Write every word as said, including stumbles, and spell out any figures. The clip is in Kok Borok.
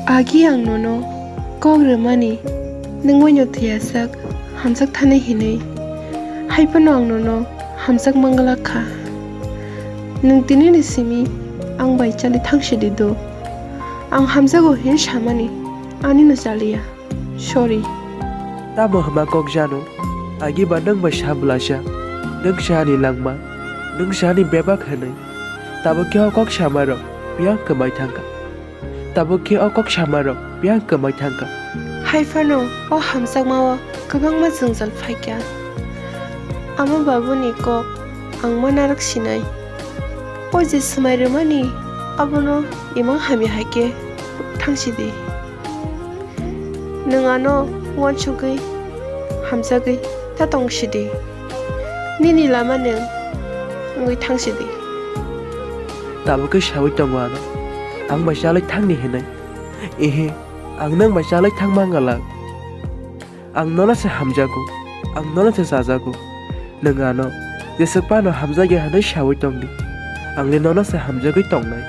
Agi ang nono kok rwmani nwng waino thwiyasak hamjak thani hinwi, hai phano ang nono hamjak manglak kha. Nwng tinini simi ang bai chali thang sidi do. Ang hamjago hin samani anino chaliya. Sorry. Tamo hwnma kok jano? Agi ba nwng bai sa bwlasa, nwng sa ani langma, nwng sa ani bebak hwnwi. Tabuk khe o kok samarok biyang kwmai thangkha. Tabuk khe o kok samarok biyang kwmai thangkha. Hai phano o hamjakmao kwbangma jwngjal phaikha. Ama babuni kok ang ma narwk sinai. O je swmai rwmani abono imang hamya hai khe thang sidi. Nwng ano uansugwi hamjagwi ta tong sidi. Nini lama nwng wngwi thang sidi. Tabuk khe saui tongo ano, ang bai chalwi thangni hinwi. Ehe, ang nwng bai chalwi thang mangalak. Ang nono se hamjago, ang nono se chajago. Nwng ano jeswk phano hamjakya hwnwi saui tongdi. Ang le nono se hamjagwi tongnai.